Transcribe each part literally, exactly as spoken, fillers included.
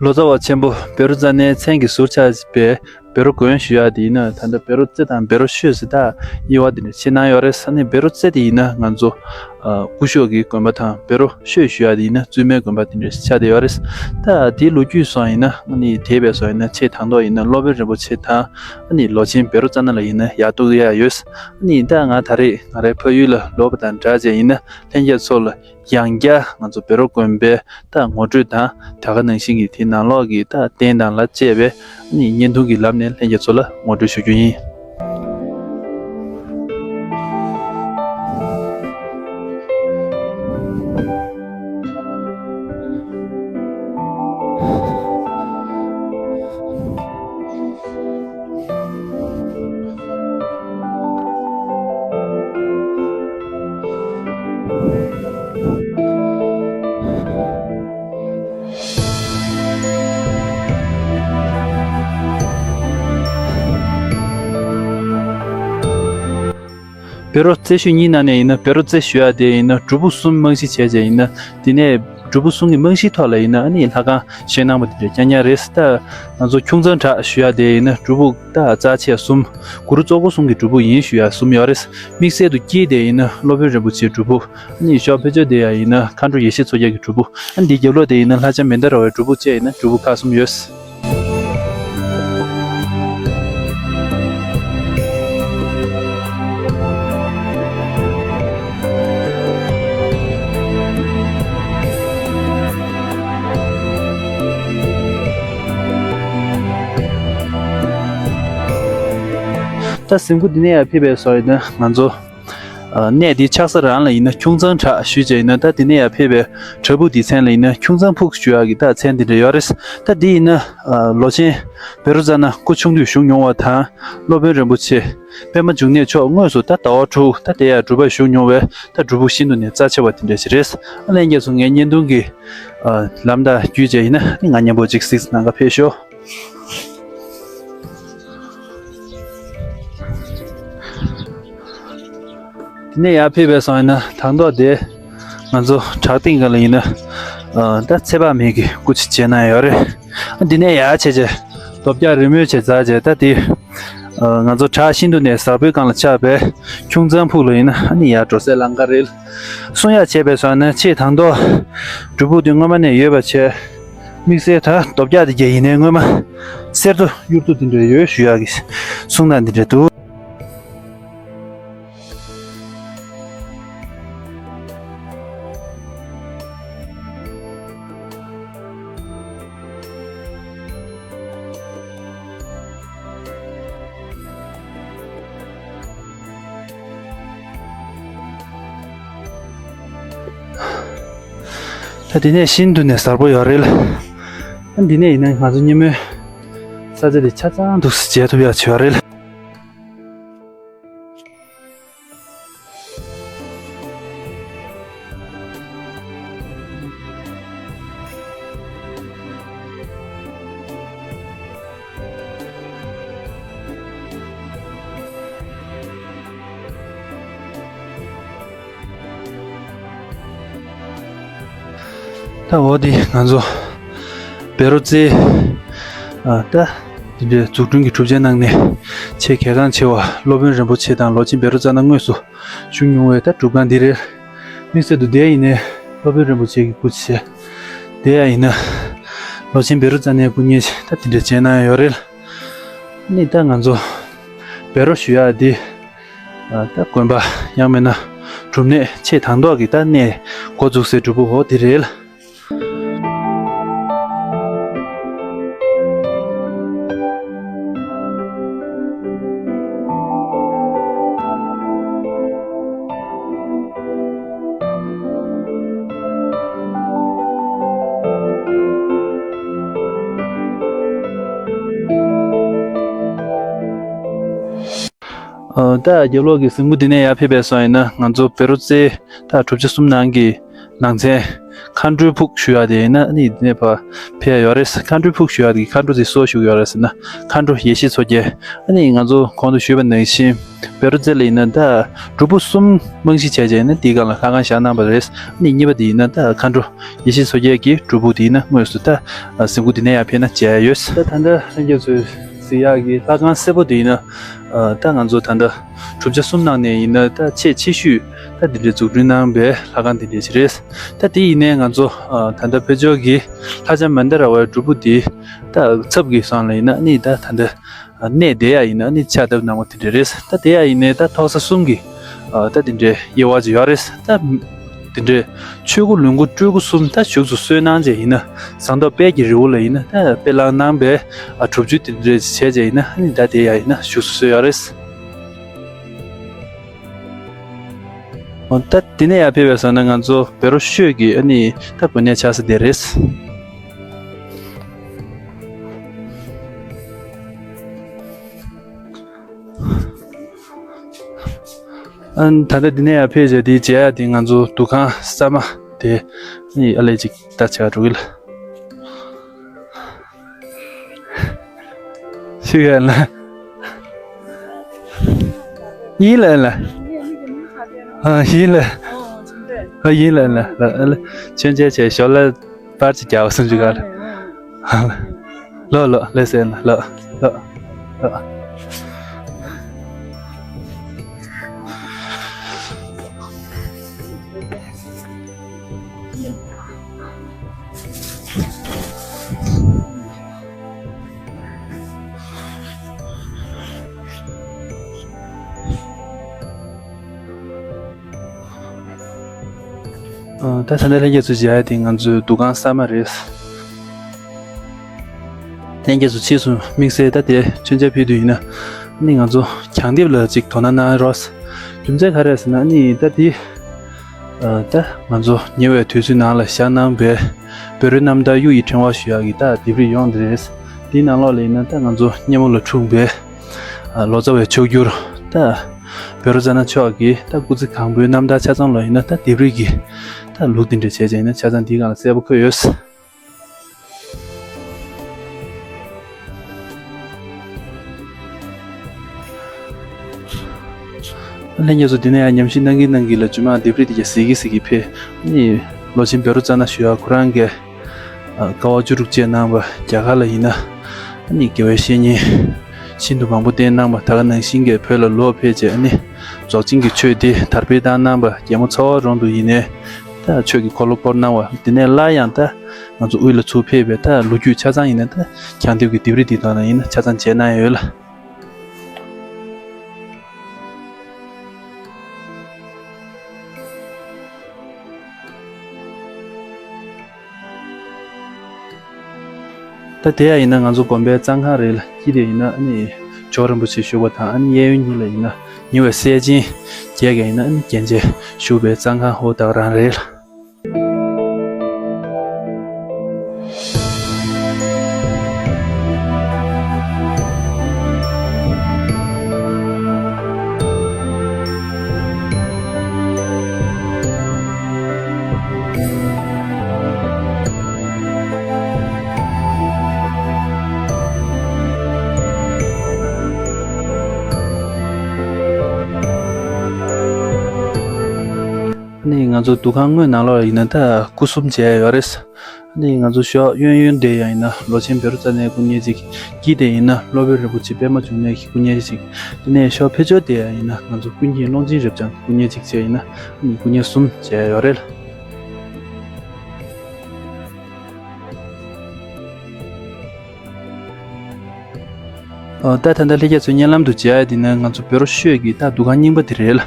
ལོ་ཙཱ་བ་ཆེན་པོ་བཻ་རོ་ཙ་ནའི་མཚན་གྱི་ཟུར་ཆགས་པའི་བཻ་རོ་དགོན་ཞུ་ཡག་དེ་ཡིན་ན། ད་ལྟ་བཻ་རོ་རྩེ་དང་བཻ་རོ་ཤོད་ཟེར་ད་དབྱེ་བ་དེ་འདྲ་ཕྱེ་གནང་ཡོད་རེད། ཨ་ནི་བཻ་རོ་རྩེ་དེ་ཡིན་ན་ང་ཚོ་ཨ་སྐུ་ཞབས་ཀྱི་དགོན་པ་དང་། བཻ་རོ་ཤོད་ཞུ་ཡག་དེ་ཡིན་ན་བཙུན་མའི་དགོན་པ་དེ་འདྲ་ཆགས་བསྡད་ཡོད་རེད། ད་དེའི་ལོ་རྒྱུས་སོགས་ཡིན་ན། ཨ་ནི་དེ་བས་སོགས་ཡིན་ན་ཆེས་དང་ཐོག་ཡིན་ན་སློབ་དཔོན་རིན་པོ་ཆེ་དང་། ཨ་ནི་ལོ་ཆེན་བཻ་རོ་ཙ་ན་ལ་ཡིན་ན་ཡར་གཏུག་ཡག་ཡོད། ཨ་ནི་ད་ང་ད་རེས་ང་རའི་ཕ་ཡུལ་ལ་ལོག་པ་དང་སྦྲགས་བྱས་ཡིན་ན། ལྷན་རྒྱས་ཚོ་ལ་ཡང་བསྐྱར་ང་ཚོ་བཻ་རོ་དགོན་པའི་ད་ངོ་སྤྲོད་དང་། དེ་ག་ནང་བཞིན་གྱི་དེའི་ནང་ལོགས་ཀྱི་ད་རྟེན་དང་ལ་བཅས་པའི་ཨ་ནི་བརྙན་ཐུང་གི་ལམ་ནས་ལྷན་རྒྱས་ཚོ་ལ་ངོ་སྤྲོད་ཞུ་རྒྱུ་ཡིན། བཻ་རོ་རྩེ་ཞུ་གཉིས་ནང་ནས་ཡིན་ན། བཻ་རོ་རྩེ་ཞུ་ཡག་དེ་ཡིན་ན་སྒྲུབ་ཕུག་གསུམ་རྨང་གཞི་བྱས་བྱས་ཡིན་ན། དེ་ནས་སྒྲུབ་ཕུག་གསུམ་གྱི་རྨང་གཞིའི་ཐོག་ལ་ཡིན་ན་ཨ་ནི་ལྷ་ཁང་བཞེངས་གནང་པ་དེ་འདྲ་རྐྱང་རྐྱང་རེད། ད་ང་ཚོ་ཁྱུང་ཚང་བྲག་ཞུ་ཡག་དེ་ཡིན་ན་སྒྲུབ་ཕུག་ད་རྩ་ཆེ་གསུམ། གུ་རུ་གཙོ་འཁོར་གསུམ་གྱི་སྒྲུབ་ཕུག་ཡིན་ཞུ་ཡག་གསུམ་ཡོད་རེད། དམིགས་བསལ་དུ་དཀྱིལ་དེ་ཡིན་ན་སློབ་དཔོན་རིན་པོ་ཆེའི་སྒྲུབ་ཕུག་ཨ་ནི་ཤོག་ཕེ་ཅོ་དེ་ཡང་ཡིན་ན་མཁའ་འགྲོ་ཡེ་ཤེས་མཚོ་རྒྱལ་གྱི་སྒྲུབ་ཕུག་ཨ་ནི་འདིའི་རྒྱབ་ལོགས་དེ་ཡིན་ན་ལྷ་ལྕམ་མན་དཱ་ར་བའི་སྒྲུབ་ཕུག་བཅས་ཡིན་ན་སྒྲུབ་ཕུག་ཁག་གསུམ་ཡོད། ད་གཟིམ་ཁུག་འདི་ནས་ཡར་ཕེབས་པའི་སོགས་ཡིན་ན་ང་ཚོ། ཨ་གནས་འདི་ཆགས་ས་རང་ལ་ཡིན་ན་ཁྱུང་ཚང་བྲག་ཞུས་བྱས་ཡིན་ན། ད་འདི་ནས་ཡར་ཕེབས་པའི་བྲག་ཕུག་འདིའི་མཚན་ལ་ཡིན་ན་ཁྱུང་ཚང་ཕུག་ཞུ་ཡག་གི་ད་མཚན་འདི་འདྲ་ཡོད་རེད། ད་འདི་ཡིན་ན་ཨ་ལོ་ཆེན་བཻ་རོ་ཙ་ན་སྐུ་ཆུང་དུས་བཞུགས་མྱོང་བ་དང་། སློབ་དཔོན་རིན་པོ་ཆེ་པདྨ་འབྱུང་གནས་མཆོག་དངོས་སུ་ད་ཟླ་བ་དྲུག་ད་དེ་ཡར་སྒྲུབ་པར་བཞུགས་མྱོང་བའི་ད་སྒྲུབ་ཕུག་ཤིན་ཏུ་ནས་རྩ་ཆེ་བ་དེ་འདྲ་ཞིག་རེད། ཨ་ལྷན་རྒྱས་ཚོ་ངའི་བརྙན་ཐུང་གི་ཨ་ལམ་ད་བརྒྱུད་བྱས་ཡིན་ན་ང་མཉམ་པོ་ཅིག་གཟིགས་ནང་ག་ཕེབས་ཤོག་དེ་ནས་ཡར་ཕེབས་པའི་སང་ཡིན་ན་དང་ཐོག་དེ་ང་ཚོ་བྲག་སྟེང་ག་ལ་ཡིན་ན་ཨ་ད་ཚེ་དཔག་མེད་ཀྱི་སྐུ་ཅིག་མཇལ་གནང་ཡོད་རེད། ཨ་འདི་ནས་ཡར་བྱས་བྱས་རྡོ་བརྒྱ་རི་མོའི་བྱས་འཛེགས་བྱས། ད་དེ་ཨ་ང་ཚོ་བྲག་ཤིན་ཏུ་ནས་ཟབ་པོའི་སྒང་ལ་ཆགས་པའི་ཁྱུང་ཚང་ཕུག་ལ་ཡིན་ན་ཨ་ནི་ཡར་འགྲོ་སའི་ལམ་ཁ་རེད། གསུང་ཡག་བྱས་པའི་སང་ན་ཆེས་དང་ཐོག་སྒྲུབ་ཕུག་དེ་སྔོན་མ་ནས་ཡོད་པ་བྱས། དམིགས་བསལ་ད་རྡོ་བརྒྱ་དེ་གྱ་ཡིན་ནའི་སྔོན་མ་གསེར་རྡོ་གཡུར་རྡོ་དེ་འདྲ་ཡོད་ཞུ་ཡག་གི་གསུང་སྟངས་དེ་འདྲ་འདུག་ད་དེ་ནས་ཤིན་ཏུ་ནས་གསལ་པོ་ཡོད་རེད་ལ། ཨ་འདི་ནས་ཡིན་ན་ང་ཚོ་ཉིན་མོའི་ས་ཆ་དེ་ཆ་ཚང་འདུག་སེ་མཇལ་ཐུབ་ཡག་ཆེ་བ་རེད་ལ། ད་འོ་དེ་ང་ཚོ་བཻ་རོ་རྩེའི་ཨ་ད་དེ་འདྲའི་འཛུགས་སྐྲུན་གྱི་གྲུབ་ཆའི་ནང་ནས་ཆེས་གལ་འགངས་ཆེ་བ་སློབ་དཔོན་རིན་པོ་ཆེ་དང་ལོ་ཆེན་བཻ་རོ་ཙ་ན་དངོས་སུ་བཞུགས་མྱོང་བའི་ད་སྒྲུབ་ཁང་འདི་རེད། དམིགས་བསལ་དུ་དེ་ཡིན་ནའི་སློབ་དཔོན་རིན་པོ་ཆེ་གི་སྐུ་ཆས། དེ་ཡང་ཡིན་ན་ལོ་ཆེན་བཻ་རོ་ཙ་ནའི་སྐུ་བརྙན་ཞིག་ད་དེ་འདྲ་མཇལ་གནང་ཡོད་རེད། ནི་ད་ང་ཚོ་བཻ་རོ་ཞུ་ཡག་འདི་ད་དགོན་པ་ཡང་མིན་ན་སྒྲུབ་གནས་ཆེས་དང་ཐོག་གི་ད་གནས་འགོ་འཛུགས་སའི་སྒྲུབ་ཕུག་འོ་དེ་རེད། ཨ་ད་རྒྱབ་ལོགས་ཀྱི་གཟིམ་ཁུག་འདི་ནས་ཡར་ཕེབས་པའི་སོང་ཡིན་ན་ང་ཚོ་བཻ་རོ་རྩེའི་ད་གྲུབ་ཆ་གསུམ་ནང་གི་ནང་ཚན། མཁའ་འགྲོའི་ཕུག་ཞུ་ཡག་དེ་ཡིན་ན་ཨ་ནི་འདི་ནས་ཕར་ཕེབས་ཡག་ཡོད་རེད། མཁའ་འགྲོའི་ཕུག་ཞུ་ཡག་དེ་གི་མཁའ་འགྲོ་དེ་སུ་བཞུགས་ཡོད་རེད་ཟེར་ན། མཁའ་འགྲོ་ཡེ་ཤེས་མཚོ་རྒྱལ། ཨ་ནི་ང་ཚོ་གོང་དུ་ཞུས་པ་ནང་བཞིན་བཻ་རོ་རྫེ་ལ་ཡིན་ན་ད་སྒྲུབ་ཕུག་གསུམ་རྨང་གཞི་བྱས་བྱས་ཡིན་ན་དེའི་སྒང་ལ་ལྷ་ཁང་བཞེངས་གནང་བ་རེད། ཨ་ནི་གཉིས་པ་དེ་ཡིན་ན་ད་མཁའ་འགྲོ་ཡེ་ཤེས་མཚོ་རྒྱལ་གྱི་སྒྲུབ་ཕུག་དེ་ཡིན་ན་དངོས་སུ་ད་གཟིགས་སྐོར་དེ་ནས་ཡར་ཕེབས་ན་མཇལ་ཡག་ཡོད། ད་ད་ལྟ་ལྷན་རྒྱས་ཚོས་གཟིགས་ཡག་གི་ལྷ་ཁང་སེར་པོ་དེ་ཡིན་ན། ཨ་ད་ང་ཚོ་ད་ལྟ་གྲུབ་ཆ་གསུམ་ནང་ནས་ཡིན་ན་ད་ཆེས་ཆེ་ཤོས་ད་འདི་འདྲའི་འཛུགས་སྐྲུན་གནང་བའི་ལྷ་ཁང་དེ་འདྲ་ཞིག་རེད། ད་དེ་ཡིན་ནའི་ང་ཚོ་ཨ་ད་ལྟ་བོད་ལྗོངས་ཀྱི་ལྷ་ལྕམ་མན་དཱ་ར་བའི་སྒྲུབ་ཕུག་དེ་ད་ཚབ་ཀྱི་སང་ལ་ཡིན་ན་ཨ་ནི་ད་ད་ལྟ་གནས་བསྡད་ཡག་ཡིན་ན་ཨ་ནི་ཕྱག་བཏབ་གནང་བ་དེ་འདྲ་རེད། ད་དེ་ཡག་ཡིན་ནའི་ད་ཐོག་ས་གསུམ་གྱི་ཨ་ད་དེ་འདྲའི་དབྱེ་བ་ཅིག་ཡོད་རེད། ད་དེ་འདྲའི་ཆོས་སྐུ་ལོངས་སྐུ་སྤྲུལ་སྐུ་གསུམ་ད་བཞུགས་སུ་གསོལ་གནང་བྱས་ཡིན་ན་ཟངས་མདོག་དཔལ་གྱི་རི་བོ་ལ་ཡིན་ན་ད་དཔེ་བླངས་གནང་བའི་ཨ་སྒྲུབ་བརྒྱུད་དེ་འདྲ་བྱས་བྱས་ཡིན་ན་ཨ་ནི་ད་དེ་ཡག་ཡིན་ན་བཞུགས་སུ་གསོལ་ཡག་རེད། འོ་ད་དེ་ནས་ཡར་ཕེབས་པའི་སང་ན་ང་ཚོ་བཻ་རོ་ཤོད་ཀྱི་ཨ་ནི་ད་དགོན་གནས་ཆགས་ས་དེ་རེད། ཨ་ད་ལྟ་འདི་ནས་ཡར་ཕེབས་བྱས་དེ་མཇལ་ཡག་དེ་ང་ཚོ་འདུ་ཁང་གསར་མ་དེ་ཨ་ནི་ཨ་ལས་ཅིག་ལྟ་བྱ་འགྲོ་གི་ལ། ཤི་ག་ལ། ཡིན་ལ་ལ། ཨ་ཡིན་ལ། ཨ་ཡིན་ལ་ལ་ལ་ལ། མཆོད་མཇལ་བྱས་ཞོར་ལ་པར་ཅིག་རྒྱག་བསམ་གྱི་ག་ལ། ལོ་ལོ་ལེ་སེ་ན་ལོ་ལོ་ལོ། ཨ་ད་ད་ལྟ་ལྷན་རྒྱས་ཚོ་མཇལ་ཡག་དེ་ང་ཚོའི་འདུ་ཁང་གསར་མ་རེད། ལྷན་རྒྱས་ཚོ་ཕྱིས་སུ་དམིགས་བསལ་ད་དེ་མཆོད་མཇལ་ཕེབས་དུས་ཡིན་ན་ནི་ང་ཚོ་གྱང་ལྡེབས་ལ་ཅིག་དོ་སྣང་གནང་རོགས། རྒྱུ་མཚན་ག་རེ་རེད་ཟེར་ན་ནི་ད་དེ་ཨ་ད་ང་ཚོ་ཉེ་བའི་དུས་ཚོད་ནང་ལ་བཞག་གནང་བའི་བཻ་རོའི་རྣམ་ཐར་གཡུ་ཡི་ཕྲེང་བ་ཞུ་ཡག་གི་ད་ལྡེབས་རིས་ཡོངས་འདི་རེད། དེའི་ནང་ལོགས་ལ་ཡིན་ན་ད་ང་ཚོ་སྙེ་མོ་ལ་འཁྲུངས་པའི་ཨ་ལོ་ཙཱ་བའི་མཆོག་གྱུར་ད་བཻ་རོ་ཙ་ན་མཆོག་གི་ད་སྐུ་ཚེ་གང་པོའི་རྣམ་ཐར་ཆ་ཚང་ལ་ཡིན་ན་ད་ལྡེབས་རིས་ཀྱི་ད་ལུགས་འདི་འདྲ་བྱས་བྱས་ཡིན་ན་ཆ་ཚང་འདིའི་སྒང་ལ་གསལ་པོ་འཁོད་ཡོད། ལྷན་རྒྱས་ཚོ་འདི་ནས་ཡང་ཉམས་ཞིབ་གནང་གིན་གནང་གིན་ལ་རྗེས་མ་ལྡེབས་རིས་འདི་ག་གཟིགས་གིན་གཟིགས་གིན་ཕེབས། ཨ་ནི་ལོ་ཆེན་བཻ་རོ་ཙ་ན་ཞུ་ཡག་ཁོ་རང་གིས་ཀ་བ་བཅུ་དྲུག་ཅེས་གནང་བ་རྒྱ་གར་ལ་ཡིན་ན་ཨ་ནི་དགེ་བའི་བཤེས་གཉེན་ཤིན་ཏུ་མང་པོ་བསྟེན་གནང་བ། ད་ག་ནང་བཞིན་གྱི་བོད་ལ་ལོག་ཕེབས་རྗེས་ཨ་ནི་རྫོགས་ཆེན་གྱི་ཆོས་འདི་དར་སྤེལ་བཏང་གནང་བ། རྒྱལ་མོ་ཚ་བ་རོང་དུ་ཡིན་ནའི་ད་ཆོས་ཀྱི་འཁོར་ལོ་བསྐོར་གནང་བ། འདི་ནས་སླར་ཡང་ད་ང་ཚོ་དབུས་ལ་ཚུར་ཕེབས་པའི་ད་ལོ་རྒྱུས་ཆ་ཚང་ཡིན་ན་ད་གྱང་ལྡེབས་ཀྱི་ལྡེབས་རིས་འདི་དག་ན་ཡིན་ན་ཆ་ཚང་མཇལ་གནང་ཡོད་ལ། ད་དེ་ཡང་ཡིན་ན་ང་ཚོ་དགོན་པའི་གཙང་ཁང་རེད་ལ། དཀྱིལ་དེ་ཡིན་ན་ཨ་ནི་ཇོ་བོ་རིན་པོ་ཆེ་བཞུགས་པ་དང་། ཨ་ནི་གཡས་གཡོན་གཉིས་ལ་ཡིན་ན་ཉེ་བའི་སྲས་ཆེན་བརྒྱད་ཀྱི་ཡིན་ན་ཨ་ནི་རྒྱན་ཆས་བཞུགས་པའི་གཙང་ཁང་ཧོ་ད་ག་རང་རེད་ལ། ནི་ང་ཚོ་འདུ་ཁང་དངོས་ནང་ལོགས་ཡིན་ན་ད་སྐུ་གསུམ་མཇལ་ཡོད་རེད། ནི་ང་ཚོ་ཕྱོགས་གཡོན་གཡོན་དེ་ཡང་ཡིན་ན་ལོ་ཆེན་བཻ་རོ་ཙ་ནའི་སྐུ་བརྙན་ཅིག། དཀྱིལ་དེ་ཡིན་ན་སློབ་དཔོན་རིན་པོ་ཆེ་པདྨ་འབྱུང་གནས་ཀྱི་སྐུ་བརྙན་ཅིག། དེ་ནས་ཕྱོགས་ཕྱི་ཕྱོགས་དེ་ཡང་ཡིན་ན་ང་ཚོ་ཀུན་མཁྱེན་ཀློང་ཆེན་རབ་འབྱམས་ཀྱི་སྐུ་བརྙན་ཅིག་བྱས་ཡིན་ན་ནི་སྐུ་བརྙན་གསུམ་མཇལ་ཡོད་རེད། ཨ་ད་ད་ལྟ་ལྷན་རྒྱས་ཚོས་སྙན་ལམ་དུ་མཇལ་ཡ་དེ་ནི་ང་ཚོ་བཻ་རོ་ཤོད་ཀྱི་ད་འདུ་ཁང་རྙིང་པ་དེ་རེད་ལ།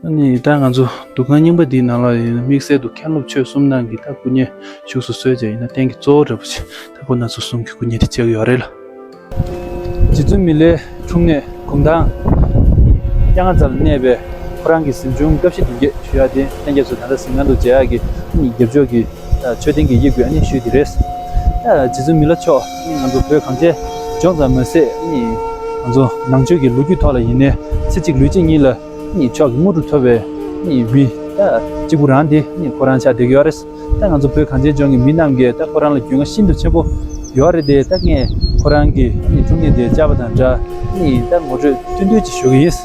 ཨ་ནི་ད་ང་ཚོ་འདུ་ཁང་རྙིང་པ་འདིའི་ནང་ལ་ཡིན་ན་དམིགས་བསལ་དུ་མཁན་སློབ་ཆོས་གསུམ་ནང་གི་ད་སྐུ་བརྙན་བཞུགས་སུ་གསོལ་བྱས་ཡིན་ན་རྟེན་གྱི་གཙོ་བོ་འདྲ་པོ་ཅིག་ད་ཁོ་ན་ཚོ་གསུམ་གྱི་སྐུ་བརྙན་དེ་ཆགས་ཀྱི་ཡོད་རེད་ལ། རྗེ་བཙུན་མི་ལའི་འཁྲུངས་གནས་གུང་ཐང་གཡང་རྩེ་ལ་གནས་པའི་ ཁོ་རང་གི་གཟིམ་ཆུང་སྐབས་ཤིག་བདུན་བརྒྱད་ཞུ་ཡག་དེ་ལྷན་རྒྱས་ཚོ་ད་ལྟ་གཟིམ་ཁང་དུ་མཇལ་ཡག་གི་ཨ་ནི་རྒྱབ་ཕྱོགས་ཀྱི་ཨ་མཆོད་རྟེན་གྱི་དབྱིབས་ཀྱི་ཨ་ནི་ཤུལ་དེ་རེད། ཨ་རྗེ་བཙུན་མི་ལ་མཆོག་ཨ་ནི་ང་ཚོ་བོད་གངས་ཅན་ལྗོངས་ཙམ་མ་ཟད་ཨ་ནི་ང་ཚོ་ནང་ཆོས་ཀྱི་ལོ་རྒྱུས་ཐོག་ལ་ཡིན་ནའི་ཚེ་གཅིག་ལུས་གཅིག་གཉིས་ལ་ཨ་ནི་མཆོག་གི་དངོས་གྲུབ་ཐོབ་པའི་ཨ་ནི་མི་ད་གཅིག་པུ་རང་དེ་ཨ་ནི་ཁོ་རང་ཆགས་བསྡད་ཀྱི་ཡོད་རེད། ད་ང་ཚོ་བོད་གངས་ཅན་ལྗོངས་ཀྱི་མི་རྣམས་ཀྱིས་ད་ཁོ་རང་ལ་རྒྱུས་མངའ་ཤིན་ཏུ་ཆེན་པོ་ཡོད་རེད་དེ། ད་ངས་ཁོ་རང་གི་ཨ་ནི་འཁྲུངས་གནས་དེ་བཅར་བ་དང་སྦྲགས་ཨ་ནི་ད་ངོ་སྤྲོད་ཐུང་ཐུང་ཅིག་ཞུ་གི་ཡིན།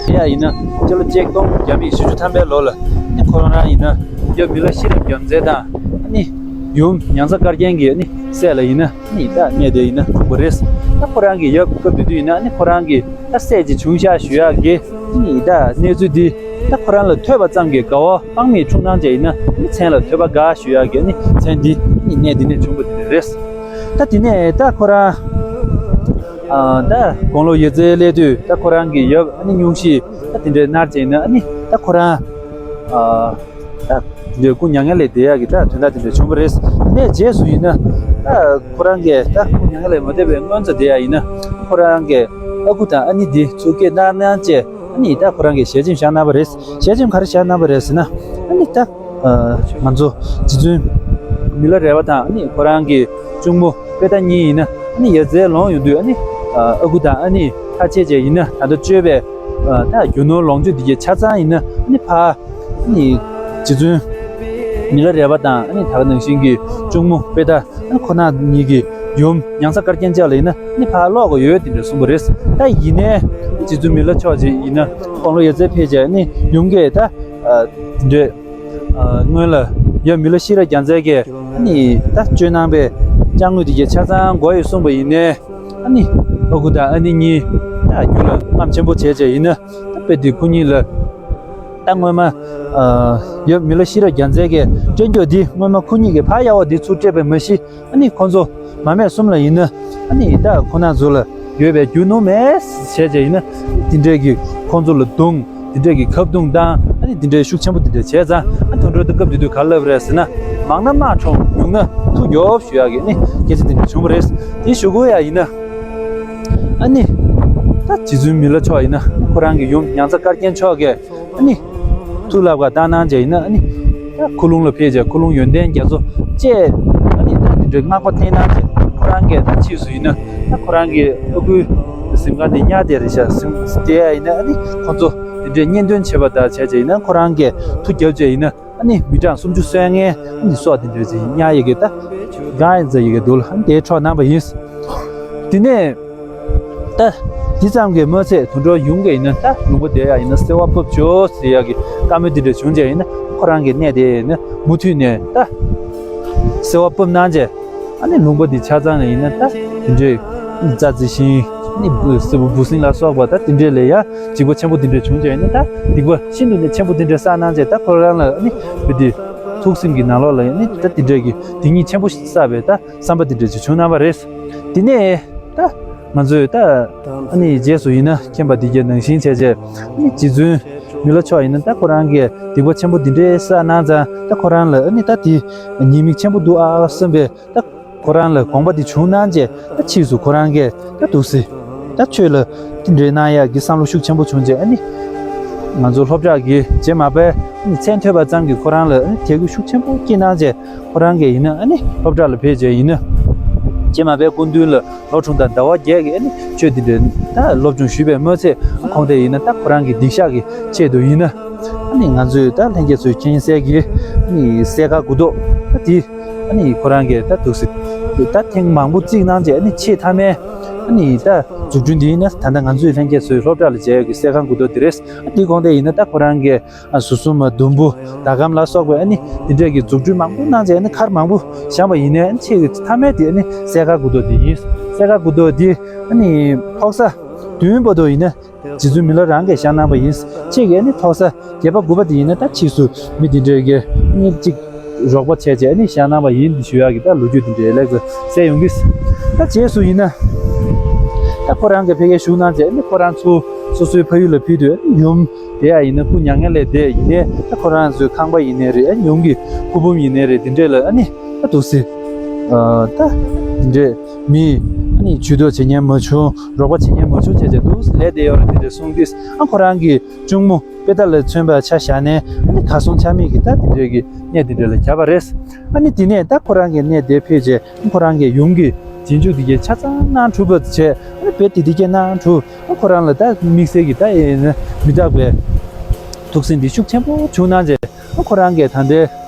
དེ་ཡང་ཡིན་ན་སྤྱི་ལོ་གཅིག་སྟོང་དགུ་བརྒྱ་བཞི་བཅུ་ཐམ་པའི་ལོ་ལ་ཨ་ནི་ཁོ་རང་ཡིན་ན་ཡབ་མི་ལ་ཤེས་རབ་རྒྱལ་མཚན་དང་ཨ་ནི་ཡུམ་མྱང་ཚ་དཀར་རྒྱན་གྱི་ཨ་ནི་སྲས་ལ་ཡིན་ན་ཨ་ནི་ད་གནས་དེ་ཡིན་ན་འཁྲུངས་པ་རེད། ད་ཁོ་རང་གི་ཡབ་སྐབས་དེ་དུས་ཡིན་ན་ཨ་ནི་ཁོ་རང་གི་ད་སྲས་ཅིག་བྱུང་ཤག་ཞུ་ཡག་གི་ཨ་ནི་ད་གནས་ཚུལ་འདི་ད་ཁོ་རང་ལ་ཐོས་པ་ཙམ་གྱིས་དགའ་བ་དཔག་མེད་འཁྲུངས་གནང་བྱས་ཡིན་ན་ཨ་ནི་མཚན་ལ་ཐོས་པ་དགའ་ཞུ་ཡག་གི་ཨ་ནི་མཚན་འདི་ཨ་ནི་གནས་འདི་ནས་བྱུང་བ་དེ་རེད། ད་དེ་ནས་ད་ཁོ་རང་ཨ་ད་དགུང་ལོ་ཡོད་ཚད་སླེབས་དུས་ད་ཁོ་རང་གི་ཡབ་ཨ་ནི་སྙུང་གཞི་ད་དེ་འདྲའི་མནར་བྱས་ཡིན་ན་ཨ་ནི་ད་ཁོ་རང་ཨ། ད་དེ་འདྲའི་སྐུ་མྱ་ངན་ལས་འདས་ཡག་གི་ད་དོན་དག་དེ་འདྲ་བྱུང་བ་རེད། དེ་ནས་རྗེས་སུ་ཡིན་ན་ད་ཁོ་རང་གིས་ད་སྐུ་མྱ་ངན་ལས་མ་འདས་པའི་སྔོན་ཙམ་དེ་ཡང་ཡིན་ན་ཁོ་རང་གི་ཨ་ཁུ་དང་ཨ་ནེ་འདི་ཚུར་སྐྱེལ་གནང་གནང་བྱས་ཨ་ནི་ད་ཁོ་རང་གིས་ཞལ་ཆེམས་བཞག་གནང་བ་རེད། ཞལ་ཆེམས་ག་རེ་བཞག་གནང་བ་རེད་ཟེར་ན་ཨ་ནི་ད་ང་ཚོ་རྗེ་བཙུན་མི་ལ་རས་པ་དང་ཨ་ནི་ཁོ་རང་གི་གཅུང་མོ་པེ་ཏ་གཉིས་ཡིན་ན་ཨ་ནི་ཡ་མཚན་ལོངས་ཡོང་དུས་ཨ་ནི་ཨ་ཁུ་དང་ཨ་ནེ་ཐག་བཅད་བྱས་ཡིན་ན་ད་ལྟ་བཅོས་པའི་ད་རྒྱུ་ནོར་ལོངས་སྤྱོད་འདི་གའི་ཆ་ཚང་ཡིན་ན་ཨ་ནི་ཕ། ནི། རྗེ་བཙུན། མི་ལ་རས་པ་དང་ནི་ད་ག་ནང་བཞིན་གྱི་གཅུང་མོ་པེ་ཏ་ཁོ་ན་གཉིས་ཀྱི་ཡུམ་མྱང་ཚ་དཀར་རྒྱན་ཅག་ལ་ཡིན་ན་ནི་ཕར་ཀློག་དགོས་ཡོད་དེ་འདྲ་གསུངས་པ་རེད། ད་ཡིན་ནའི་རྗེ་བཙུན་མི་ལ་མཆོག་ཅིག་ཡིན་ན་དགུང་ལོ་ཡོད་ཚད་ཕེབས་བྱས་ནི་ཡུམ་གྱིས་ད་དེ་འདྲས་སྔོན་ལ་ཡབ་མི་ལ་ཤེས་རབ་རྒྱལ་མཚན་གྱིས་ནི་ད་བཅོལ་གནང་པའི་ཅ་དངོས་དེ་གའི་ཆ་ཚང་དགོས་ཡོད་གསུངས་པ་ཡིན་ནའི། ཨ་ནི། ཨ་ཁུ་དང་ཨ་ནེ་གཉིས། ད་རྒྱུ་ལ་རྔམ་ཆེན་པོ་བྱས་བྱས་ཡིན་ན། ད་དཔེ་དེ་ཁོ་གཉིས་ལ། ད་སྔོན་མ། ཨ། ཡབ་མི་ལ་ཤེས་རབ་རྒྱལ་མཚན་གྱིས་སྤྲད་རྒྱུ་འདི་སྔོན་མ་ཁོ་གཉིས་ཀྱིས་ཕར་གཡར་བ་འདི་ཚུར་སྤྲད་པས་མ་གཞི། ཨ་ནི་ཁོ་ཚོ་མ་སྨད་གསུམ་ལ་ཡིན་ན། ཨ་ནི་ད་ཁོ་ན་ཚོ་ལ་ཡོད་པའི་རྒྱུ་ནོར་མེད་བྱས་བྱས་ཡིན་ན། དེ་འདྲས་ཀྱི་ཁོ་ཚོ་ལ་རྡུང་། དེ་འདྲས་ཀྱི་ཁ་རྡུང་བཏང་། ཨ་ནི་དེ་འདྲས་ཤུགས་ཆེན་པོ་དེ་འདྲས་བྱས་ཙང་། ཨ་དོན་གྲུབ་དེ་སྐབས་དེ་དུས་ག་རེ་ལབ་རེད་ཟེར་ན། མང་ན་དམག་ཁྲོམ། ཉུང་ན་མཐུ་རྒྱོབ་ཞུ་ཡག་གི་ནི་སྐད་ཆ་དེ་འདྲས་བྱུང་བ་རེད། དེ་ཞུ་དགོས་ཡ་ཡིན་ན། ཨ་ནི། ད་རྗེ་བཙུན་མི་ལ་མཆོག་ཡིན་ན་ཁོ་རང་གི་ཡུམ་མྱང་ཚ་དཀར་རྒྱན་མཆོག་གིས་ཨ་ནི། ཐུགས་ལ་བཀའ་བཏང་གནང་བྱས་ཡིན་ན་ཨ་ནི། ད་ཁུ་ལུང་ལ་ཕེབས་བྱས་ཁུ་ལུང་ཡོན་ཏན་རྒྱ་མཚོ་བཅས་ཨ་ནི་ད་དེ་འདྲའི་བསྔགས་པ་བསྟན་གནང་བྱས་ཁོ་རང་གིས་ད་ཕྱིས་སུ་ཡིན་ན་ད་ཁོ་རང་གི་ཨ་ཁུའི་གཟིམ་ཁང་དེ་ཉག་དེ་རེད་ཤག་གཟིམ་དེ་ཡིན་ན་ཨ་ནི་ཁོ་ཚོ་དེ་འདྲའི་གཉེན་སྟོན་བྱེད་པ་དང་བྱས་བྱས་ཡིན་ན་ཁོ་རང་གིས་མཐུ་རྒྱབ་བྱས་ཡིན་ན། ཨ་ནི་མི་གྲངས་སུམ་ཅུ་སོ་ལྔའི་ཨ་ནི་སྲོག་དེ་འདྲ་ཅིག་ཉར་ཡི་གེ་ད་གང་ཡིན་ཟེར་ཡི་གེ་འདུག་ལ་ཨ་ནི་དེའི་འཕྲོག་གནང་པ་ཡིན། དེ་ནས་ད་དེ་ཙམ་གྱིས་མ་ཚད་དོན་གྲུབ་ཡུམ་གྱིས་ཡིན་ན་ད་ལུང་པ་དེ་ཡ་ཡིན་ན་གསོལ་བ་ཕུབ་ཆོག་ཟེར་ཡག་གི་བཀའ་མོལ་དེ་འདྲ་བྱུང་རྗེས་ཡིན་ན་ཁོ་རང་གི་གནས་དེ་ཡིན་ན་མུ་མཐུད་ནས་ད་གསོལ་བ་ཕུབ་གནང་རྗེས། ཨ་ནི་ལུང་པ་འདི་ཆ་ཚང་ལ་ཡིན་ན་ད་དེ་འདྲའི་རྩྭ་རྩི་ཤིང་ཨ་ནི་སེར་པོ་འབུ་སྲིན་ལ་སོགས་པ་ད་དེ་འདྲའི་ལས་ཡ་འཇིགས་པ་ཆེན་པོ་དེ་འདྲ་བྱུང་རྗེས་ཡིན་ན་ད་སྡིག་པ་ཤིན་ཏུ་ནས་ཆེན་པོ་དེ་འདྲ་བསགས་གནང་རྗེས་ད་ཁོ་རང་ལ་ཨ་ནི་བུ་དེ་ཐུགས་སེམས་ཀྱི་ནང་ལོགས་ལ་ཨ་ནི་ད་དེ་འདྲའི་གི་སྡིག་ཉེས་ཆེན་པོ་བསགས་པའི་ད་བསམ་པ་དེ་འདྲ་ཅིག་བྱུང་གནང་བ་རེད། དེ་ནས་ད་ང་ཚོས་ད་ཨ་ནི་རྗེས་སུ་ཡིན་ན་མཁྱེན་པ་འདི་གའི་ནང་བཞིན་བྱས་རྗེས་ཨ་ནི་རྗེ་བཙུན་མི་ལ་མཆོག་ཡིན་ན་ད་ཁོ་རང་གིས་སྡིག་པ་ཆེན་པོ་འདི་འདྲའི་བསགས་གནང་ཙང་ད་ཁོ་རང་ལ་ཨ་ནི་ད་དེ་ཉེས་དམིགས་ཆེན་པོ་འདུག་ཨ་བསམ་པའི། ད་ཁོ་རང་ལ་དགོངས་པ་འདི་བྱུང་གནང་རྗེས་ད་ཕྱིས་སུ་ཁོ་རང་གིས་ད་འདུག་སེ་ད་ཆོས་ལ་དེ་འདྲའི་གནང་ཡག་གི་བསམ་བློ་ཤུགས་ཆེན་པོ་བྱུང་རྗེས་ཨ་ནི་ང་ཚོ་སློབ་གྲྭ་གི་རྗེས་མ་པའི་ཨ་ནི་མཚན་ཐོས་པ་ཙམ་གྱིས་ཁོ་རང་ལ་ཨ་ནི་དད་གུས་ཤུགས་ཆེན་པོ་སྐྱེས་གནང་རྗེས་ཁོ་རང་གིས་ཡིན་ན་ཨ་ནི་སློབ་གྲྭ་ལ་ཕེབས་རྗེས་ཡིན་ན་རྗེས་མ་པའི་སྐུ་མདུན་ལ་ལོ་གྲངས་དང་ཟླ་བ་བརྒྱད་ཀྱི་ཨ་ནི་ཆོས་འདི་འདྲའི་ད་སློབ་སྦྱོང་ཞུས་པའི་མ་ཚད་ཁོང་དེ་ཡིན་ན་ད་ཁོ་རང་གི་སྡིག་བཤགས་ཀྱི་ཆེད་དུ་ཡིན་ན་ཨ་ནི་ང་ཚོས་ད་ལྷན་རྒྱས་ཚོས་མཁྱེན་གསལ་གྱི་ཨ་ནི་གསལ་ཁ་གུ་དོག་ད་དེ། ཨ་ནི་ཁོ་རང་གིས་ད་འདུག་སེ། ད་ཐེངས་མང་པོ་བརྩིགས་གནང་རྗེས་ཨ་ནི་ཆེས་མཐའ་མའི། ཨ་ནི་ད་འཛུགས་སྐྲུན་འདི་ཡིན་ན་ད་ལྟ་ང་ཚོའི་ལྷན་རྒྱས་ཚོའི་སློབ་གྲྭ་ལ་མཇལ་ཡག་གི་གསལ་ཁང་གུ་དོག་འདི་རེད། ཨ་འདི་གོང་དེ་ཡིན་ན་ད་ཁོ་རང་གིས་ཨ་ཟུར་གསུམ་མ་ཟླུམ་པོ་ཟླ་གམ་ལ་སོགས་པའི་ཨ་ནི་འདི་འདྲས་ཀྱི་འཛུགས་སྐྲུན་མང་པོ་གནང་རྗེས་ཨ་ནི་མཁར་མང་པོ་བཞེངས་པ་ཡིན་ནའི་ཨ་ནི་ཆེས་ཀྱི་མཐའ་མའི་དེ་ཨ་ནི་གསལ་ཁང་གུ་དོག་འདི་ཡིན། གསལ་ཁང་གུ་དོག་འདི་ཨ་ནི་ཐོག་ས་བདུན་བར་དུ་ཡིན་ན། རྗེ་བཙུན་མི་ལ་རང་གིས་བཞེངས་གནང་བ་ཡིན། གཅིག་གིས་ཨ་ནི་ཐོག་ས་བརྒྱད་པ་དགུ་པ་དེ་ཡིན་ན་ད་ཕྱིས་སུ་མི་དེ་འདྲས་ཀྱིས་ཨ་ནི་གཅིག་རོགས་པ་བྱས་བྱས་ཨ་ནི་བཞེངས་གནང་བ་ཡིན་ཞུ་ཡག་གི་ད་ལོ་རྒྱུས་དེ་འདྲས་ལེགས་པར་གསལ་ཡོང་གི། ད་རྗེས་སུ་ཡིན་ན་ད་ཁོ་རང་གིས་ཕ་གིར་བཞུགས་གནང་བྱས་ཨ་ནི་ཁོ་རང་ཚོ་སོ་སོའི་ཕ་ཡུལ་ལ་ཕེབས་དུས་ཨ་ནི་ཡུམ་དེ་ཡང་ཡིན་ན་སྐུ་མྱ་ངན་ལས་འདས་ཡིན་ནའི་ད་ཁོ་རང་ཚོའི་ཁང་པ་ཡིན་ནའི་རེད། ཨ་ནི་ཡུམ་གྱི་སྐུ་འབུམ་ཡིན་ནའི་རེད། དེ་འདྲས་ལ་ཨ་ནི་ད་འདུག་སེ་ད་དེ་འདྲས། མི། ཨ་ནི་ཇུས་གཏོགས་བྱེད་མཁན་མ་བྱུང་། རོགས་པ་བྱེད་མཁན་མ་བྱུང་བྱས་བྱས་འདུག་ལས་བསྡད་ཡོད་རེད། དེ་འདྲ་གསུངས་དུས་ཨ་ཁོ་རང་གི་གཅུང་མོ་ དཔེ་ལྟ་ལ་མཚོན་པ་ཆ་བཞག་ནས་ཨ་ནི་གར་སོང་ཆ་མེད་ཀྱི་ད་དེ་འདྲའི་གི་གནས་དེ་འདྲ་ལ་བརྒྱབ་པ་རེད། ཨ་ནི་དེ་ནས་ད་ཁོ་རང་གི་གནས་དེ་ཕེབས་རྗེས་ཁོ་རང་གི་ཡུམ་གྱི་རྗེས་འཇུག་དེ་གའི་ཆ་ཚང་གནང་གྲུབ་པ་བྱས། ཨ་ནི་བེད་དེ་དེ་གའི་གནང་གྲུབ། ཨ་ཁོ་རང་ལ་ད་དམིགས་བསལ་གྱི་ད་ཨེ་ན་མི་རྟག་པའི་ཐུགས་སེམས་འདི་ཤུགས་ཆེན་པོ་བྱུང་གནང་རྗེས། ཨ་ཁོ་རང་གིས་ད་ལྟའི་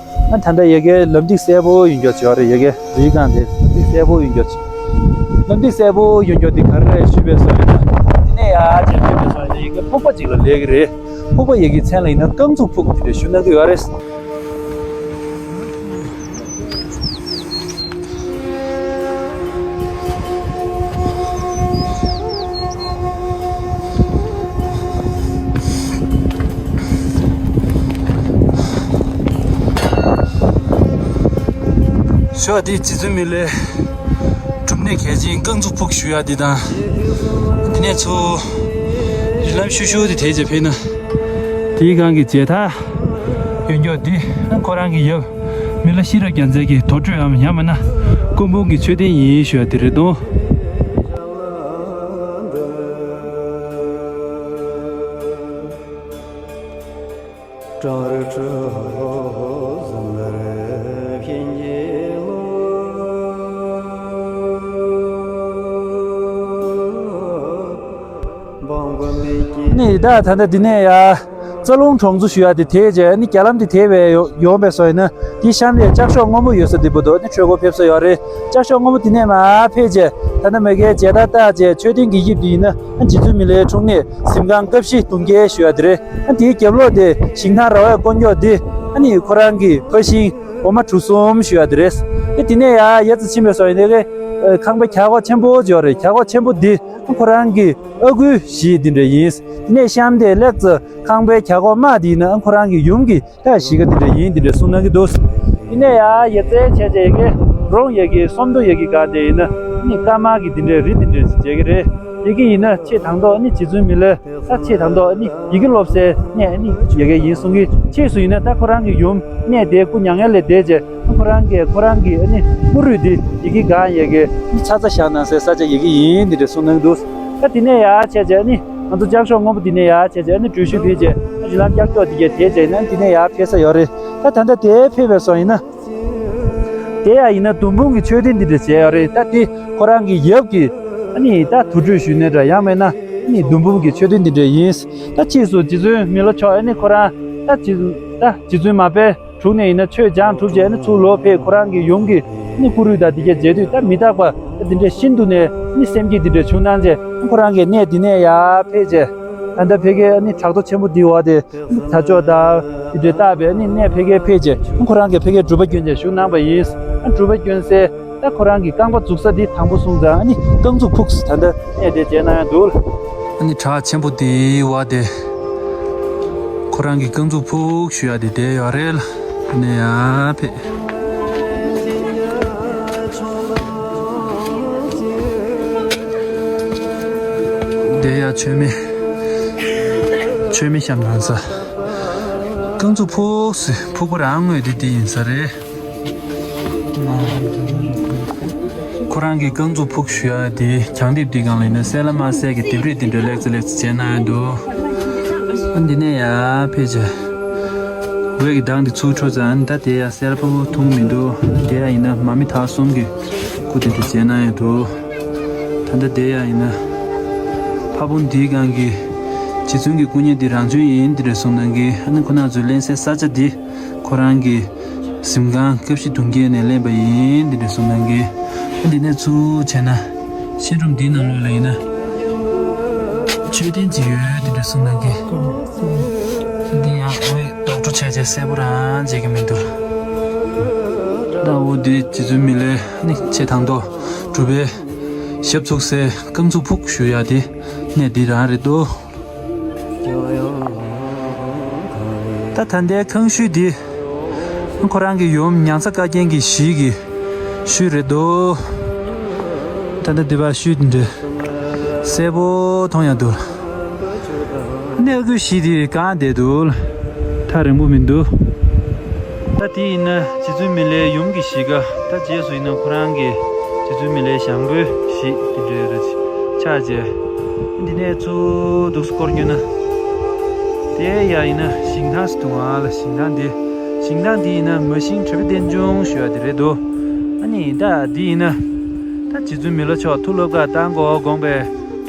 ཨ་ད་ལྟ་ཡ་གའི་ལམ་ཐིག་གསལ་པོ་ཡོད་མཁན་ཅིག་ཡོད་རེད། ཡ་གའི་རི་སྒང་དེ་ལམ་ཐིག་གསལ་པོ་ཡོད་མཁན་ཅིག་ལམ་ཐིག་གསལ་པོ་ཡོད་མཁན་དེ་ག་རེ་རེད་ཞུས་པའི་སོ་ཡིན་ན། དེ་ནས་ཡར་བྱས་ཕེབས་པའི་སོ་ཡིན་ན་ཡ་གའི་ཕུག་པ་ཅིག་ལ་སླེབས་ཀྱི་རེད། ཕུག་པ་ཡ་གའི་མཚན་ལ་ཡིན་ན་རྐང་ཚུགས་ཕུག་ཅེས་ཞུ་གནང་གི་ཡོད་རེད། ཤོག་འདི་རྗེ་བཙུན་མི་ལའི་སྒྲུབ་གནས་གལ་ཆེན་རྐང་ཚུགས་ཕུག་ཞུ་ཡག་འདི་དང་། འདི་ནས་ཚུར་རི་ལམ་ཤུ་ཤུ་དེ་དེད་རྗེས་ཕེབས་ན། དེའི་སྒང་གི་མཇལ་དར་ཡོད་མཁན་འདི་ཁོ་རང་གི་ཡབ་མི་ལ་ཤེས་རབ་རྒྱལ་མཚན་གྱི་དུར་ཁྲོད་འམ་ཡང་མིན་ན་སྐུ་འབུམ་གྱི་མཆོད་རྟེན་ཡིན་ཞུ་ཡག་དེ་རེད་དོ། ནི་ད་ད་ལྟ་འདི་ནས་ཡ་རྩ་རླུང་གྲོང་ཚོ་ཞུ་ཡག་དེ་དེད་རྗེས་ནི་རྒྱ་ལམ་དེ་དེད་པའི་ཡོང་པའི་སོ་ཡིན་ན། དེའི་གཤམ་ལ་ལྕགས་ཤོག་སྔོན་པོ་ཡོད་ས་དེ་བར་དུ་ནི་ཆོས་སྒོ་ཕེབས་ས་ཡོད་རེད། ལྕགས་ཤོག་སྔོན་པོ་དེ་ནས་མར་ཕེབས་རྗེས་ད་ལྟ་མ་གིའི་མཇལ་དར་བཏགས་རྗེས་མཆོད་རྟེན་གྱི་དབྱིབས་དེ་ཡིན་ན་རྗེ་བཙུན་མི་ལའི་འཁྲུངས་གནས་གཟིམ་ཁང་སྐབས་བཞི་གདུང་བརྒྱད་ཞུ་ཡག་དེ་རེད། ཨ་དེའི་རྒྱབ་ལོགས་དེ་ཞིང་ཐང་ར་བས་བསྐོར་མཁན་དེ་ཨ་ནི་ཁོ་རང་གི་ཕ་ཤིང་འོ་མ་གྲུ་གསུམ་ཞུ་ཡག་དེ་རེད། ཨ་དེ་ནས་ཡར་ཡར་ཙམ་ཕྱིན་པའི་སོ་ཡིན་ན་ཁང་པའི་གྱལ་སྒོ་ཆེན་པོ་ཅིག་ཡོད་རེད། གྱལ་སྒོ་ཆེན་པོ་འདི་ཁོ་རང་གི་ཨ་ཁུའི་གཞིས་འདི་འདྲ་ཡིན། དེ་ནས་གཤམ་དེ་ལེགས་ཙམ་ཁང་པའི་གྱལ་སྒོ་དམའ་འདི་ཡིན་ན་ཁོ་རང་གི་ཡུམ་གྱི་ད་གཞིས་ཀ་འདི་འདྲ་ཡིན་འདི་འདྲ་གསུངས་གནང་གི་འདུག་དེ་ནས་ཡར་ཡ་རྩེ་བྱས་བྱས་ཡ་གི་རོང་ཡ་གི་སོམ་མདོ་ཡ་གི་སྒང་དེ་ཡིན་ན་ནི་ཀ་མ་གི་འདི་འདྲའི་རི་འདི་འདྲ་ཞིག་མཇལ་གི་རེད། ཡ་གི་ཡིན་ན་ཆེས་དང་ཐོག་ནི་རྗེ་བཙུན་མི་ལའི་ད་ཆེས་དང་ཐོག་ནི་ཡ་གི་སློབ་གསོའི་གནས་ནི་ཡ་གི་ཡིན་གསུང་གི། ཕྱིས་སུ་ཡིན་ན་ད་ཁོ་རང་གི་ཡུམ་གནས་དེ་སྐུ་མྱ་ངན་ལས་འདས་རྗེས་ཁོ་རང་གིས་ཁོ་རང་གི་ནི་སྐུ་རུས་འདི་ཡ་གི་སྒང་ཡ་གི་ནི་ཚ་ཚ་བཞག་གནང་སའི་ས་ཆ་ཡ་གི་ཡིན་འདི་འདྲ་གསུངས་གནང་གི་འདུག་ད་དེ་ནས་ཡར་བྱས་བྱས་ནི། ང་ཚོ་ལྕགས་ཤོག་སྔོན་པོ་འདི་ནས་ཡར་བྱས་བྱས་ནི་འགྲུལ་བཞུད་ཕེབས་རྗེས་ཨ་རི་ལམ་ཀྱག་ཀྱོག་འདི་གས་དེད་བྱས་ནི་འདི་ནས་ཡར་ཕེབས་ས་ཡོད་རེད། ད་ད་ལྟ་དེ་ཕེབས་པའི་སོ་ཡིན་ན། དེ་ཡང་ཡིན་ན་བདུད་འབུམ་གྱི་མཆོད་རྟེན་འདི་འདྲ་བྱས་ཡོད་རེད། ད་དེ་ཁོ་རང་གི་ཡབ་ཀྱི་ཨ་ནི་ད་དུར་ཁྲོད་ཞུ་ནས་འདྲ་ཡང་མིན་ན་ཨ་ནི་བདུད་འབུམ་གྱི་མཆོད་རྟེན་འདི་འདྲ་ཡིན། ད་ཕྱིས་སུ་རྗེ་བཙུན་མི་ལ་མཆོག་ཨ་ནི་ཁོ་རང་ད་རྗེ་ད་རྗེ་བཙུན་མ་དཔལ་དྲུག་ནས་ཡིན་ན་ཆོས་སྦྱངས་གྲུབ་རྗེས་ནི་ཚུར་ལོག་ཕེབས་ཁོ་རང་གི་ཡུམ་གྱི་ནི་སྐུ་རུས་དང་འདི་གས་མཇལ་དུས་ད་མི་རྟག་པ་འདི་འདྲའི་ཤིན་ཏུ་ནས་ནི་སེམས་བསྐྱེད་འདི་འདྲའི་བྱུང་གནང་རྗེས་ཁོ་རང་གི་གནས་འདི་ནས་ཡར་ཕེབས་རྗེས་ད་ལྟ་ཕ་གིའི་ནི་བྲག་རྡོ་ཆེན་པོ་འདིའི་འོག་དེ་ནི་དར་ལྕོག་དང་འདི་འདྲའི་བཏགས་པའི་ནི་གནས་ཕ་གིར་ཕེབས་རྗེས་ཁོ་རང་གིས་ཕ་གིར་སྒྲུབ་པ་བསྐྱོན་རྗེས་བཞུགས་གནང་བ་ཡིན། སྒྲུབ་པ་བསྐྱོན་སའི་ད་ཁོ་རང་གི་རྐང་པ་འཛུགས་ས་འདི་དང་པོ་སོང་ཙང་ཨ་ནི་རྐང་ཚུགས་ཕུག་ཟེར་ད་ལྟ་གནས་དེ་མཇལ་གནང་ཡག་འདུག་ཨ་ནི་བྲག་ཆེན་པོ་དེའི་འོག་དེ་ཁོ་རང་གི་རྐང་ཚུགས་ཕུག་ཞུ་ཡག་དེ་དེ་ཡོད་རེད་ལ། དེ་ནས་ཡར་ཕེབས། དེ་ཡང་མཆོད་མེ་མཆོད་མེ་བཤམས་གནང་ས། རྐང་ཚུགས་ཕུག་ཟེར་ཕུག་པ་རང་ངོས་དེ་དེ་ཡིན་ས་རེད། ཁོ་རང་གི་རྐང་ཚུགས་ཕུག་ཞུ་ཡག་དེ་གྱང་ལྡེབས་དེ་སྒང་ལ་ཡིན་ན་གསལ་ལ་མ་གསལ་གྱི་ལྡེབས་རིས་དེ་འདྲ་ལེགས་ཚ་ལེགས་ཚ་བྱས་གནང་ཡག་འདུག་ཨ་འདི་ནས་ཡར་ཕེབས་བྱས། འོད་ཀྱི་མདངས་དེ་ཚུར་འཕྲོ་ཙང་ཨ་ནི་ད་དེ་ཡང་གསལ་པོ་མཐོང་གི་མི་འདུག་དེ་ཡང་ཡིན་ན་མ་མི་དྭགས་གསུམ་གྱི་སྐུ་དེ་དེ་མཇལ་གནང་ཡག་འདུག་ད་ལྟ་དེ་ཡང་ཡིན་ན་ཕ་བོང་འདིའི་སྒང་གི་རྗེ་བཙུན་གྱི་སྐུ་བརྙན་འདི་རང་བྱོན་ཡིན་འདི་འདྲ་གསུངས་གནང་གི། ཨ་ནི་ཁོ་རང་ཚོས་ལེན་སའི་ས་ཆ་འདི་ཁོ་རང་གི་གཟིམ་ཁང་སྐབས་བཞི་གདུང་བརྒྱད་ནས་ལེན་པ་ཡིན་འདི་འདྲ་གསུངས་གནང་གི། ཨ་འདི་ནས་ཚུར་བྱས་ན་ཤིང་སྒྲོམ་འདིའི་ནང་ལོགས་ལ་ཡིན་ན་མཆོད་རྟེན་ཅིག་ཡོད་འདི་འདྲ་གསུངས་གནང་གི། ཨ་འདི་ཡང་འོད་དོག་བྲོ་བྱས་བྱས་གསལ་པོ་རང་མཇལ་གི་མི་འདུག་ད་འོ་འདི་རྗེ་བཙུན་མི་ལའི་ནི་ཆེས་དང་ཐོག་སྒྲུབ་པའི་ཞབས་ཚུགས་སའི་རྐང་ཚུགས་ཕུག་ཞུ་ཡག་དེ་གནས་འདི་རང་རེད་འདུག་ད་ད་ལྟའི་ཁང་ཤུལ་འདི་ཁོ་རང་གི་ཡུམ་མྱང་ཚ་བཀའ་བརྒྱན་གྱི་གཞིས་ཀྱི་ཤུལ་རེད་འདུག་ད་ལྟ་འདི་པར་ཤུལ་འདི་འདྲ་གསལ་པོ་མཐོང་ཡག་འདུག་གནས་སྐུ་གཞིས་འདི་གང་བསྡད་འདུག་ཐག་རིང་པོ་མི་འདུག་ད་དེ་ཡིན་ན་རྗེ་བཙུན་མི་ལའི་ཡུམ་གྱི་གཞིས་ཀ། ད་རྗེས་སུ་ཡིན་ན་ཁོ་རང་གི་རྗེ་བཙུན་མི་ལའི་ཞང་པོའི་གཞིས་དེ་འདྲའི་རེད། ཆགས་རྗེས་འདི་ནས་ཚུར་འདུག་སེ་སྐོར་བསྐྱོད་ན་ དེ་ཡ་ཡིན་ན་ཞིང་ཐང་སུ་དུང་ཨ་ལ་ཞིང་ཐང་འདི། ཞིང་ཐང་འདི་ཡིན་ན་མ་ཤིང་བྲག་པའི་རྟེན་འབྱུང་ཞུ་ཡ་དེ་རེད་འདུག་ཨ་ནི་ད་འདི་ཡིན་ན། ད་རྗེ་བཙུན་མི་ལ་མཆོག་མཐུ་སློབ་ཀ་བཏང་དགོས་དགོངས་པའི་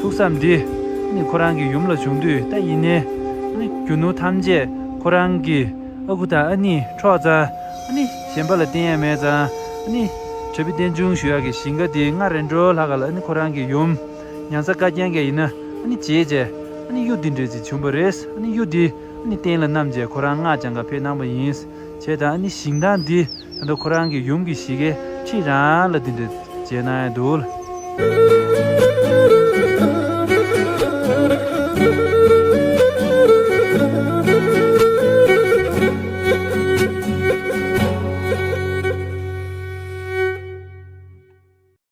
ཐུགས་བསམ་འདི། ཨ་ནི་ཁོ་རང་གི་ཡུམ་ལ་བྱུང་དུས་ད་ཡིན་ནའི། ཨ་ནི་རྒྱུ་ནོར་ཐམས་ཅད་ཁོ་རང་གི་ཨ་ཁུ་དང་ཨ་ནི་འཕྲོག་ཙང་། ཨ་ནི་གཞན་པ་ལ་བརྟེན་ཡ་མེད་ཙང་། ཨ་ནི་བྲག་པའི་རྟེན་འབྱུང་ཞུ་ཡ་གི་ཞིང་ཁ་དེ་སྔར་རི་འགྲོ་ལྷ་ཁ་ལ་ཨ་ནི་ཁོ་རང་གི་ཡུམ་ཉང་ཚ་ཀ་རྒྱན་གྱི་ཡིན་ན་ཨ་ནི་བྱས་རྗེས། ཨ་ནི་གཡུ་འདི་འདྲས་ཅིག་བྱུང་བ་རེད། ཨ་ནི་གཡུ་འདི་ཨ་ནི་རྟེན་ལ་བསྣམས་རྗེས་ཁོ་རང་སྔགས་བགྱང་ག་ཕེབས་གནང་བ་ཡིན། བྱས་ཙང་ཨ་ནི་ཞིང་ཐང་འདི་ད་ལྟ་ཁོ་རང་གི་ཡུམ་གྱི་གཞིས་ཀའི་འཁྲིས་རང་ལ་འདི་འདྲས་མཇལ་གནང་ཡ་འདུག